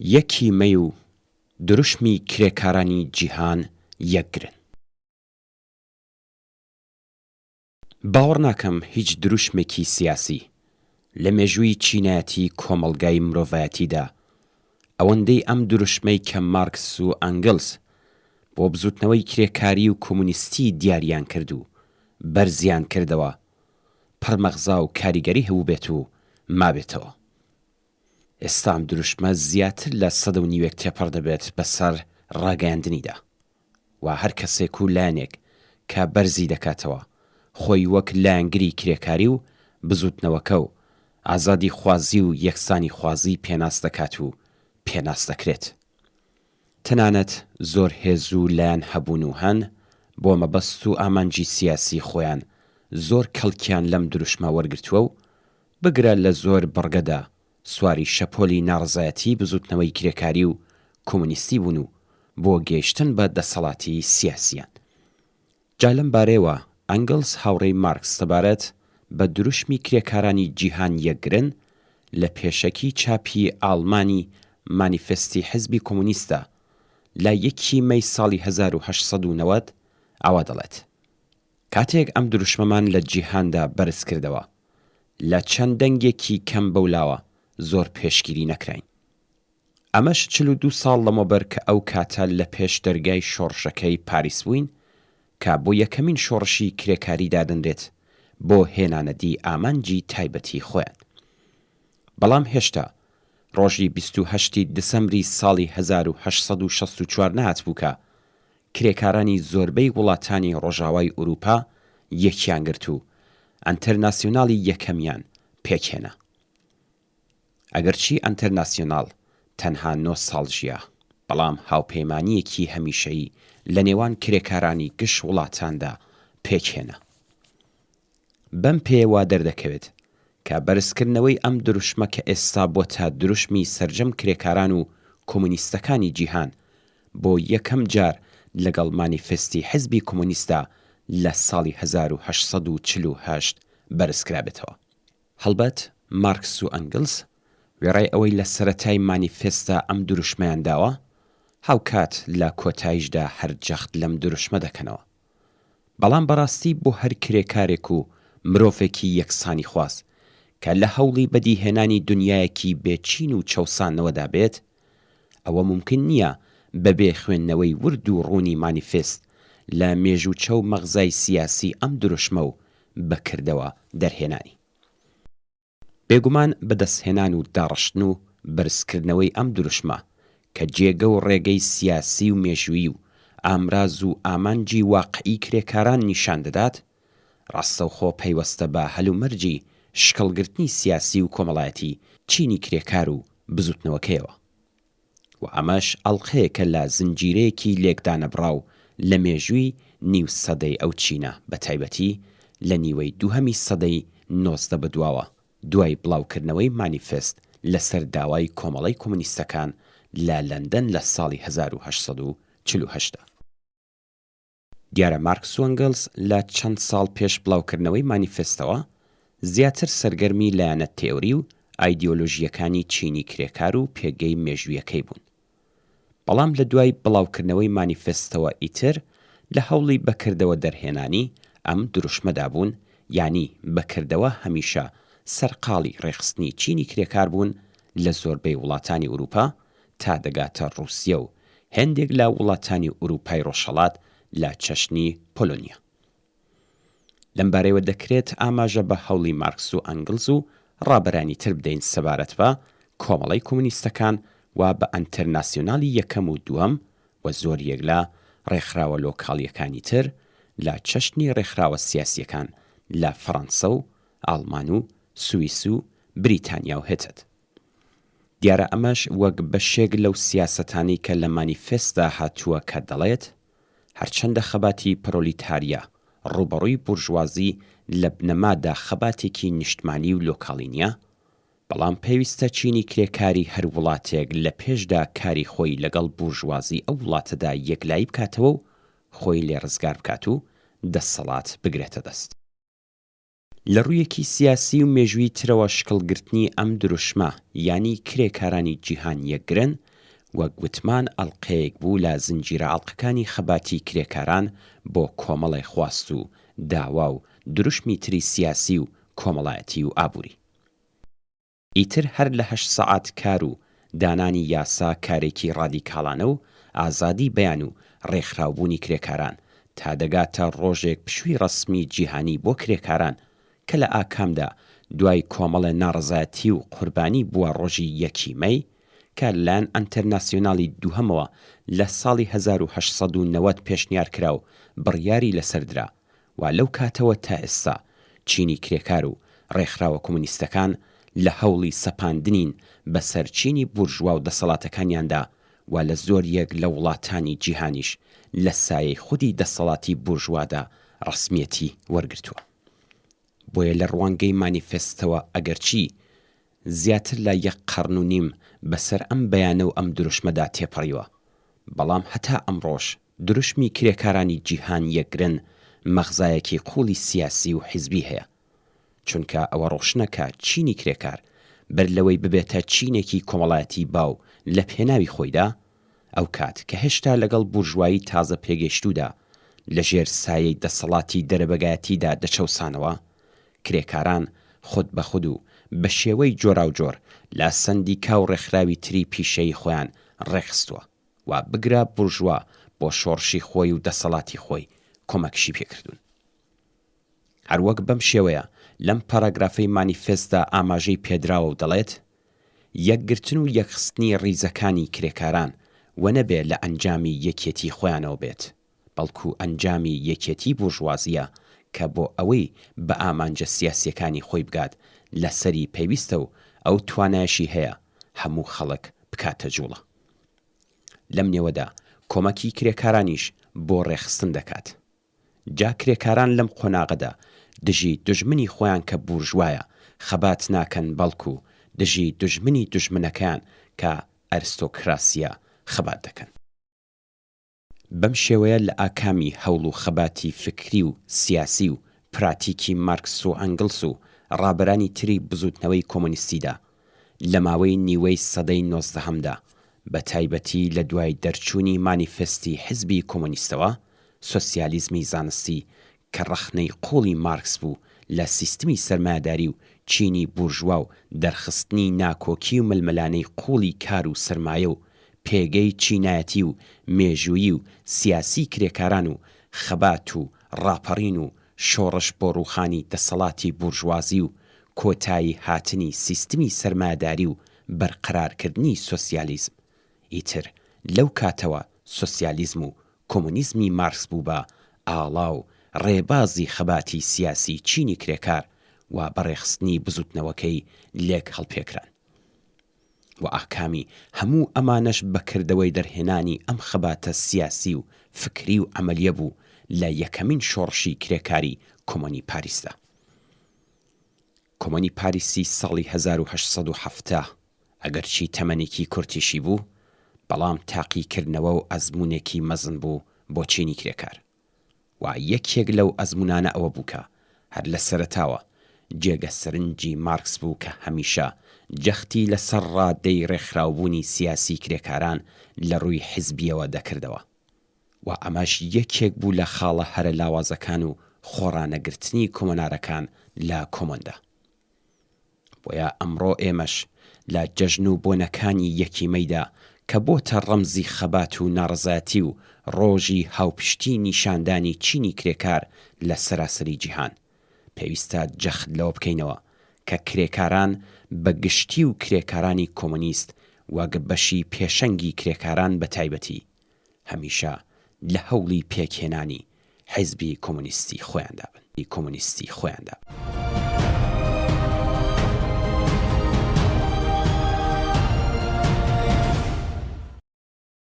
یەکی مەی و دروشمی کرێکارانی جیهان یەکگرن. باوەڕ ناکەم هیچ دروشمێکی سیاسی لە مێژووی چینایەتی کۆمەڵگای مرۆڤایەتیدا ئەوەندەی ئەم دروشمەی کە مارکس و ئەنگڵس بۆ بزوتنەوەی کرێکاری و کۆمونیستی دیاریان کرد و بەرزیان کردەوە پڕ مەغزا و کاریگەری هەبووبێت و مابێتەوە. ئێستا ئەم دروشمە زیاتر لە سەدە و نیوێک تێپەڕ دەبێت بەسەر ڕاگەیاندنیدا و هەر کەسێک و لایەنێک کە بەرزی دەکاتەوە خۆی وەک لایەنگری کرێکاری و بزوتنەوەکە و ئازادیخوازی و یەکسانیخوازی پێناس دەکات و پێناس دەکرێت. تەنانەت زۆر هێز و لایەن هەبوون و هەن بۆ مەبەست و ئامانجی سیاسی خۆیان زۆر کەڵکیان لەم دروشمە وەرگرتووە و بگرە لە زۆر بڕگەدا سواری شەپۆلی ناڕەزایەتیی بزووتنەوەی کرێکاری و کۆمۆنیستی بوون و بۆ گەیشتن بە دەسەڵاتی سیاسییان. جا لەم بارەیەوە ئەنگڵس هاوڕێی مارکس سەبارەت بە دروشمی کرێکارانی جیهان یەکگرن لە پێشەکی چاپی ئاڵمانی مانیفستی حزبی کۆمۆنیستدا لە یەکی مەی ساڵی 1890 ئاوا دەڵێت، کاتێک ئەم دروشمەمان لە جیهاندا بەرز کردەوە، لە چەند دەنگێکی کەم بەولاوە زۆر پێشگیری نەکراین. ئەمەش 42 ساڵ لەمەوبەر کە ئەو کاتە لە پێش دەرگای شۆڕشەکەی پاریس بووین کە بۆ یەکەمین شۆڕشی کرێکاری دادەنرێت بۆ هێنانەدی ئامانجی تایبەتی خۆیان. بەڵام هێشتا ڕۆژی 28 ی دسەمبری ساڵی 1864 نەهاتبوو کە کرێکارانی زۆربەی وڵاتانی ڕۆژاوای ئورووپا یەکیان گرت و ئەنتەرناسیۆناڵی یەکەمیان پێکهێنا. ئەگەرچی ئەنتەرناسیۆناڵ تەنها نۆ ساڵ ژیا، بەڵام هاوپەیمانییەکی هەمیشەیی لە نێوان کرێکارانی گشت وڵاتاندا پێکهێنا. بەم پێیە وا دەردەکەوێت کە بەرزکردنەوەی ئەم دروشمە کە ئێستا بۆتە دروشمی سەرجەم کرێکاران و کۆمۆنیستەکانی جیهان بۆ یەکەم جار لەگەڵ مانیفێستی حزبی کۆمۆنیستدا لە ساڵی 1848 بەرزکرابێتەوە. هەڵبەت مارکس و ئەنگلس وێڕای ئەوەی لە سەرەتای مانیفێستدا ئەم دروشمەیان داوە، هاوکات لە کۆتاییشدا هەر جەخت لەم دروشمە دەکەنەوە. بەڵام بەڕاستی بۆ هەر کرێکارێک و مرۆڤێکی یەکسانیخواز کە لە هەوڵی بەدیهێنانی دونیایەکی بێ چین و چەوساندنەوەدا بێت، ئەوە مومکن نییە بەبێ خوێندنەوەی ورد و ڕوونی مانیفێست لە مێژووچە و مەغزای سیاسی ئەم دروشمە و بە کردەوە دەرهێنانی. بێگومان بەدەستهێنان و داڕشتن و بەرزکردنەوەی ئەم دروشمە کە جێگە و ڕێگەی سیاسی و مێژوویی و ئامراز و ئامانجی واقعی کرێکاران نیشان دەدات، ڕاستەوخۆ پەیوەستە بە هەلومەرجی شکڵگرتنی سیاسی و کۆمەڵایەتی چینی کرێکار و بزوتنەوەکەیەوە. و ئەمەش ئەڵقەیەکە لە زنجیرەیەکی لێکدانەبڕاو لە مێژووی نیو سەدەی ئەو چینە، بەتایبەتی لە نیوەی دووهەمی سەدەی 19 بەدواوە، دوای بڵاوکردنەوەی مانیفێست لەسەر داوای کۆمەڵەی کۆمۆنیستەکان لە لەندەن لە ساڵی 1848 دا. دیارە مارکس و ئەنگڵس لە چەند ساڵ پێش بڵاوکردنەوەی مانیفێستەوە زیاتر سەرگەرمی لایەنە تێئۆری و ئایدیۆلۆژییەکانی چینی کرێکار و پێگەی مێژوویەکەی بوون. بەڵام لە دوای بڵاوکردنەوەی مانیفێستەوە ئیتر لە هەوڵی بەکردەوە دەرهێنانی ئەم دروشمەدا بوون، یانی بەکردەوە هەمیشە سەرقاڵی ڕێکخستنی چینی کرێکار بوون لە زۆربەی وڵاتانی ئورووپا تا دەگاتە ڕووسیە و هێندێک لە وڵاتانی ئورووپای ڕۆژهەڵات لە چەشنی پۆلۆنیا. لەم بارەیەوە دەکرێت ئاماژە بە هەوڵی مارکس و ئەنگڵز و ڕابەرانی تر بدەین سەبارەت بە کۆمەڵەی کۆمۆنیستەکان و بە ئەنتەرناسیۆنالی یەکەم و دووەم و زۆریەک لە ڕێکخراوە لۆکاڵییەکانی تر لە چەشنی ڕێکخراوە سیاسییەکان لە فەڕەنسە و ئاڵمان و سویس و بریتانیا و هتد. دیارە ئەمەش وەک بەشێک لەو سیاسەتانەی کە لە مانیفێستدا هاتووە کە دەڵێت، هەرچەندە خەباتی پرۆلیتاریا ڕووبەڕووی بورژوازی لە بنەمادا خەباتێکی نیشتمانی و لۆکاڵی نییە، بەڵام پێویستە چینی کرێکاری هەر وڵاتێک لە پێشدا کاری خۆی لەگەڵ بورژوازی ئەو وڵاتەدا یەکلایی بکاتەوە و خۆی لێ ڕزگار بکات و دەسەڵات بگرێتە دەست. لە ڕوویەکی سیاسی و مێژوویی ترەوە شکڵ گرتنی ئەم دروشمە یانی کرێکارانی جیهان یەکگرن. وەک وتمان ئەڵقەیەک بوو لە زنجیرە ئەڵقەکانی خەباتی کرێکاران بۆ کۆمەڵێ خواست و داوا و دروشمی تری سیاسی و کۆمەڵایەتی و ئابووری. ئیتر هەر لە هەشت سەعات کار و دانانی یاسا کارێکی ڕادیکاڵانە و ئازادی بەیان و ڕێکخراوبوونی کرێکاران تا دەگاتە ڕۆژێک پشووی ڕەسمی جیهانی بۆ کرێکاران کە لە ئاکامدا دوای کۆمەڵێ ناڕەزایەتی و قوربانی بووە ڕۆژی یەکی مەی کە لەلایەن ئەنتەرناسیۆنالی دووهەمەوە لە ساڵی 1890 پێشنیار کرا و بڕیاری لەسەر درا و لەو کاتەوە تا ئێستا چینی کرێکار و ڕێکخراوە کۆمۆنیستەکان لە هەوڵی سەپاندنین بەسەر چینی بورژوا و دەسەڵاتەکانیاندا و لە زۆریەک لە وڵاتانی جیهانیش لە سایەی خودی دەسەڵاتی بورژوادا ڕەسمیەتی وەرگرتووە. بۆیە لە ڕوانگەی مانیفێستەوە ئەگەرچی زیاتر لە یەک قەڕن و نیم بەسەر ئەم بەیانە و ئەم دروشمەدا تێپەڕیوە، بەڵام هەتا ئەمڕۆش دروشمی کرێکارانی جیهان یەکگرن مەغزایەکی قووڵی سیاسی و حیزبی هەیە. چونکە ئەوە ڕۆشنە کە چینی کرێکار بەر لەوەی ببێتە چینێکی کۆمەڵایەتی باو لە پێناوی خۆیدا، ئەو کات کە هێشتا لەگەڵ بورژوایی تازە پێگەیشتوودا لە ژێر سایەی دەسەڵاتی دەرەبەگایەتیدا دەچەوسانەوە، کرێکاران خود بە خود و بە شێوەی جۆراوجۆر لە سەندیکا و ڕێکخراوی تری پیشەیی خۆیان ڕێکخستووە و بگرە بورژوا بۆ شۆڕشی خۆی و دەسەڵاتی خۆی کۆمەکیشی پێکردوون. هەروەک بەم شێوەیە لەم پاراگرافەی مانیفێستدا ئاماژەی پێدراوە و دەڵێت، یەکگرتن و یەکخستنی ڕیزەکانی کرێکاران وە نەبێ لە ئەنجامی یەکێتی خۆیانەوە بێت، بەڵکو ئەنجامی یەکێتی بورژوازییە کە بۆ ئەوەی بە ئامانجە سیاسییەکانی خۆی بگات لەسەری پێویستە و ئەو توانایەشی هەیە هەموو خەڵک بکاتە جوڵە. لەم نێوەدا کۆمەکی کرێکارانیش بۆ ڕێکخستن دەکات. جا کرێکاران لەم قۆناغەدا دژی دوژمنی خۆیان کە بورژوایە خەبات ناکەن بەڵکو دژی دوژمنی دوژمنەکەیان کە ئەرستۆکراسیە خەبات دەکەن. بەم شێوەیە لە ئاکامی هەوڵ و خەباتی فکری و سیاسی و پراتیکی مارکس و ئەنگڵس و ڕابەرانی تری بزوتنەوەی کۆمۆنیستیدا لە ماوەی نیوەی سەدەی نۆزدەهەمدا بە تایبەتی لە دوای دەرچوونی مانیفێستی حزبی کۆمۆنیستەوە سۆسیالیزمی زانستی کە ڕەخنەی قووڵی مارکس بوو لە سیستمی سەرمایەداری و چینی بورژوا و دەرخستنی ناکۆکی و ململانێی قووڵی کار و سەرمایە و پێگەی چینایەتی و مێژوویی و سیاسی کرێکاران و خەبات و ڕاپەڕین و شۆڕش بۆ ڕووخانی دەسەڵاتی بورژوازی و کۆتایی هاتنی سیستمی سەرمایەداری و بەرقەرارکردنی سۆسیالیزم ئیتر لەو کاتەوە سۆسیالیزم و کۆمۆنیزمی مارکس بوو بە ئاڵا و ڕێبازی خەباتی سیاسی چینی کرێکار و بەڕێخستنی بزوتنەوەکەی لێک هەڵپێکران و ئاکامی هەموو ئەمانەش بە کردەوەی دەرهێنانی ئەم خەباتە سیاسی و فکری و عەمەلیە بوو لە یەکەمین شۆڕشی کرێکاری کۆمۆنی پاریسدا. کۆمۆنی پاریسی ساڵی 1870 ئەگەرچی تەمەنێکی کورتیشی بوو، بەڵام تاقیکردنەوە و ئەزموونێکی مەزن بوو بۆ چینی کرێکار. و یەکێک لەو ئەزموونانە ئەوە بوو کە هەر لە سەرەتاوە جێگە سەرنجی مارکس بوو کە هەمیشە جەختی لە سەر ڕادەی ڕێکخراوبوونی سیاسی کرێکاران لە ڕووی حیزبییەوە دەکردەوە و ئەمەش یەکێک بوو لە خاڵە هەرە لاوازەکان و خۆڕانەگرتنی کۆمۆنارەکان لە کۆمۆندا. بۆیە ئەمڕۆ ئێمەش لە جەژن و بۆنەکانی یەکی مەیدا کە بۆتە ڕەمزی خەبات و ناڕەزایەتی و ڕۆژی هاوپشتی نیشاندانی چینی کرێکار لە سەراسەری جیهان پێویستە جەخت لەوە بکەینەوە کە کرێکاران بە گشتی و کرێکارانی کۆمۆنیست وەک بەشی پێشەنگی کرێکاران بە تایبەتی هەمیشە لە هەوڵی پێکهێنانی حیزبی کۆمۆنیستی خۆیاندا بن. کۆمۆنیستی خۆیاندا.